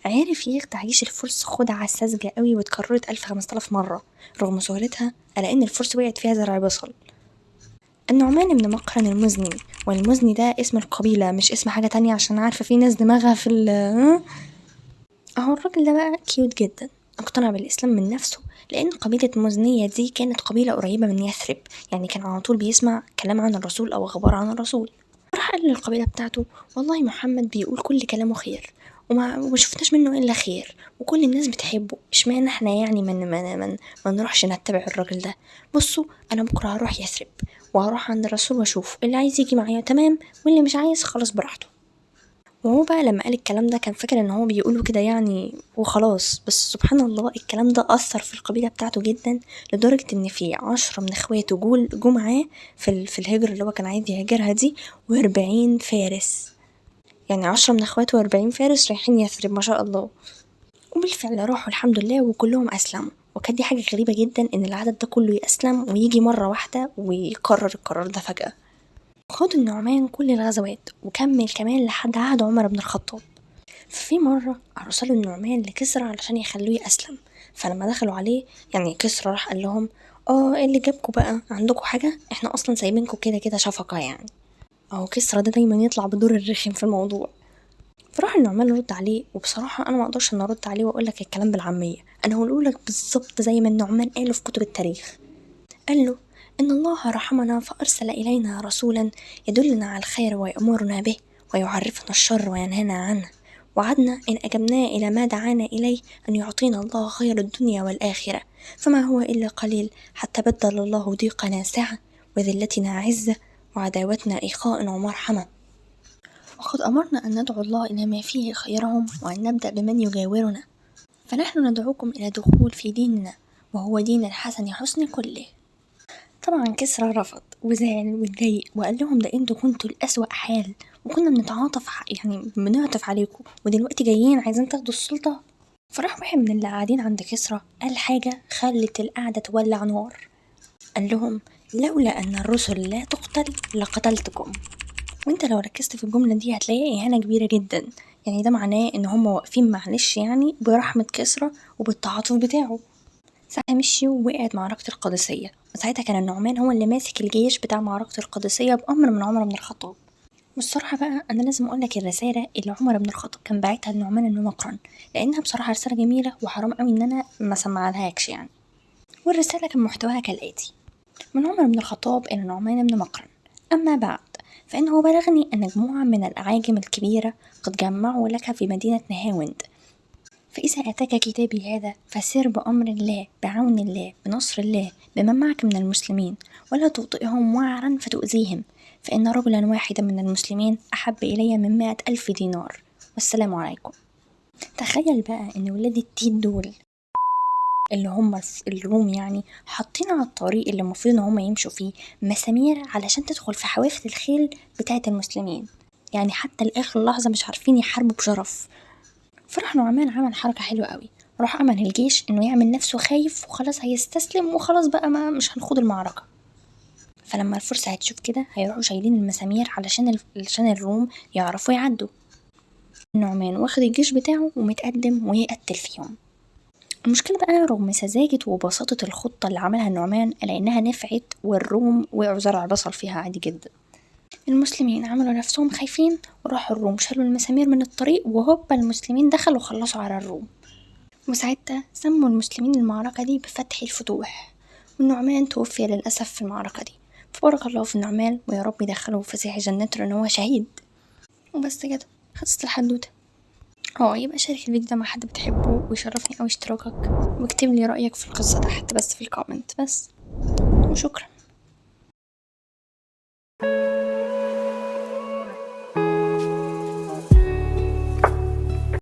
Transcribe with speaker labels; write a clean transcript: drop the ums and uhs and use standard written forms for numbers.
Speaker 1: عرف يخدع جيش الفرس خدعة ساذجة قوي واتكررت 1000 5000 مرة رغم سهولتها، إلا إن الفرس وقعت فيها زرع بصل. النعمان بن مقرن المزني، والمزني ده اسم القبيلة مش اسم حاجة تانية عشان عارفة في ناس دماغها في ال اهو. الراجل ده بقى cute جدا، اقتنع بالإسلام من نفسه لأن قبيلة مزنية دي كانت قبيلة قريبة من يثرب، يعني كان على طول بيسمع كلام عن الرسول أو أخبار عن الرسول. راح قال للقبيلة بتاعته والله محمد بيقول كل كلامه خير وما شفناش منه إلا خير وكل الناس بتحبه، اشمعنى احنا يعني ما نروحش نتبع الراجل ده؟ بصوا أنا بكرة هروح يثرب وهروح عند الرسول واشوف اللي عايز يجي معايا تمام، واللي مش عايز خلاص براحته. وهو بقى لما قال الكلام ده كان فاكر ان هو بيقوله كده يعني وخلاص، بس سبحان الله الكلام ده أثر في القبيلة بتاعته جدا، لدرجة ان في 10 من اخواته جو معاه في الهجرة اللي هو كان عايز يهاجرها دي، و40 فارس، يعني 10 من اخواته و40 فارس رايحين يثرب ما شاء الله. وبالفعل راحوا الحمد لله وكلهم أسلموا. وكانت دي حاجة غريبة جدا ان العدد ده كله يأسلم ويجي مرة واحدة ويقرر القرار ده فجأة. خاض النعمان كل الغزوات وكمل كمان لحد عهد عمر بن الخطاب. ففي مرة أرسلوا النعمان لكسرى علشان يخلوه يأسلم، فلما دخلوا عليه يعني كسرى راح قال لهم ايه اللي جابكوا بقى، عندكوا حاجة؟ احنا اصلا سايبينكوا كده كده شفقة يعني. اهو كسرى ده دايما يطلع بدور الرخم في الموضوع. فراح النعمان رد عليه، وبصراحة أنا ما أقدرش إن أرد عليه وأقول لك الكلام بالعامية، أنا هقوله لك بالظبط زي ما النعمان قاله في كتب التاريخ. قال له إن الله رحمنا فأرسل إلينا رسولا يدلنا على الخير ويأمرنا به ويعرفنا الشر وينهانا عنه، وعدنا إن أجبناه إلى ما دعانا إليه أن يعطينا الله خير الدنيا والآخرة، فما هو إلا قليل حتى بدل الله ضيقنا سعة وذلتنا عزة وعداوتنا إخاء ومرحمة. وقد أمرنا أن ندعو الله إلى ما فيه خيرهم وأن نبدأ بمن يجاورنا، فنحن ندعوكم إلى دخول في ديننا وهو دين الحسن حسن كله. طبعا كسرى رفض وزعل واتضايق وقال لهم ده انتوا كنتوا الأسوأ حال وكنا بنتعاطف يعني بنعطف عليكم، ودلوقتي جايين عايزين تاخدوا السلطة. فراح واحد من اللي قاعدين عند كسرى قال حاجة خلت القعدة تولع نار، قال لهم لولا أن الرسل لا تقتل لقتلتكم. وانت لو ركزت في الجملة دي هتلاقي إهانة كبيرة جدا، يعني ده معناه ان هم واقفين معلش يعني برحمة كسرى وبالتعاطف بتاعه. ساعتها مشي ووقعت معركة القادسية، وساعتها كان النعمان هو اللي ماسك الجيش بتاع معركة القادسية بأمر من عمر بن الخطاب. والصراحة بقى أنا لازم أقولك الرسالة اللي عمر بن الخطاب كان باعتها لنعمان بن مقرن، لأنها بصراحة رسالة جميلة وحرام قوي إن أنا ما سمعلهاكش يعني. والرسالة كان محتواها كالآتي: من عمر بن الخطاب إلى نعمان بن مقرن، أما بعد فإنه بلغني أن مجموعة من الأعاجم الكبيرة قد جمعوا لك في مدينة نهاوند، فإذا أتاك كتابي هذا فسر بأمر الله بعون الله بنصر الله بمن معك من المسلمين، ولا تطئهم وعرا فتؤذيهم، فإن رجلا واحدا من المسلمين أحب إلي من 100,000 دينار، والسلام عليكم. تخيل بقى إن ولاد التيت دول اللي هم الروم يعني حاطين على الطريق اللي المفروض إن هم يمشوا فيه مسامير علشان تدخل في حوافر الخيل بتاعة المسلمين، يعني حتى لآخر لحظة مش عارفين يحاربوا بشرف. فراح نعمان عمل حركة حلوة قوي، راح أمر الجيش إنه يعمل نفسه خايف وخلاص هيستسلم وخلاص بقى ما مش هنخوض المعركة. فلما الفرس هتشوف كده هيروحوا شايلين المسامير علشان الروم يعرفوا يعدوا. النعمان واخد الجيش بتاعه ومتقدم ويقتل فيهم. المشكلة بقى رغم سذاجة وبساطة الخطة اللي عملها النعمان إلا إنها نفعت والروم وقعوا زرع بصل فيها عادي جدا. المسلمين عملوا نفسهم خايفين وراحوا الروم شالوا المسامير من الطريق، وهوبا المسلمين دخلوا وخلصوا على الروم. وساعتها سموا المسلمين المعركة دي بفتح الفتوح، والنعمان توفي للأسف في المعركة دي. فبارك الله في النعمان ويا رب يدخله فسيح جنته لأن هو شهيد. وبس كده خلصت الحدوتة. يبقى شارك الفيديو ده مع حد بتحبه، ويشرفني أوي اشتراكك، واكتب لي رأيك في القصة تحت بس في ال comment بس، وشكرا.